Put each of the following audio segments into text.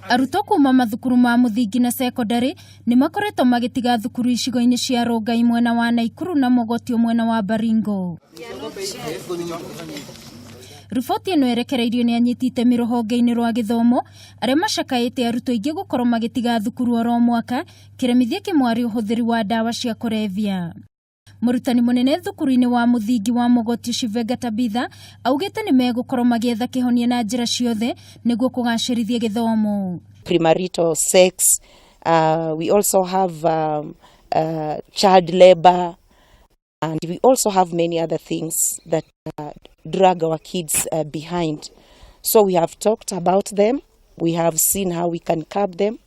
Arutwo kuma mathukuru ma mũthingi na cekondarĩ nĩ makoretwo magĩtiga thukuru icigo-inĩ cia Rongai mwena wa Naikuru na Mogotio mwena wa Baringo. Riboti ĩno ĩrekereirio nĩ anyiti itemi rũhonge-inĩ rwa gĩthomo arĩa macakaĩte arutwo aingĩ gũkorwo magĩtiga thukuru oro mwaka kĩremithia kĩmwe arĩ ũhũthĩri wa ndawa cia kũrebia. Mũrutani mũnene thukuru-inĩ wa mũthingi wa Mogotio Shivenga Tabitha augĩte nĩ megũkorwo magĩetha kĩhonia na njĩra ciothe nĩguo kũgacĩrithia gĩthomo. Premarital sex, we also have child labor, and we also have many other things that drag our kids behind. So we have talked about them, we have seen how we can curb them.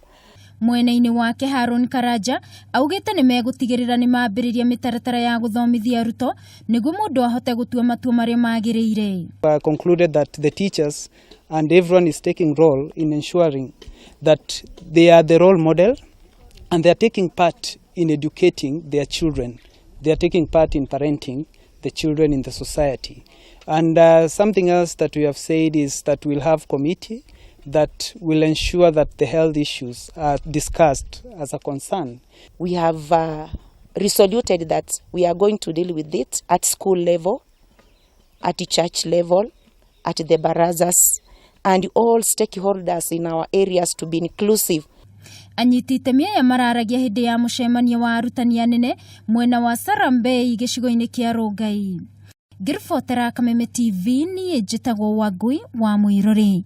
Mwena-inĩ wake Haron Karanja augĩte nĩ megũtigĩrĩra nĩ mambĩrĩria mĩtaratara ya gũthomithia arutwo nĩguo mũndũ ahote gũtua matua marĩa magĩrĩire. Concluded that the teachers and everyone is taking role in ensuring that they are the role model and they are taking part in educating their children. They are taking part in parenting the children in the society. And something else that we have said is that we'll have committee that will ensure that the health issues are discussed as a concern. We have resoluted that we are going to deal with it at school level, at the church level, at the barazas, and all stakeholders in our areas to be inclusive. Anyiti itemi aya mararagia hĩndĩ ya mũcemanio wa arutani anene mwena wa Sarambei gĩcigo-inĩ kĩa Rongai. Ngĩribotera Kameme TV niĩ njĩtagwo Wangui wa Mũirũrĩ.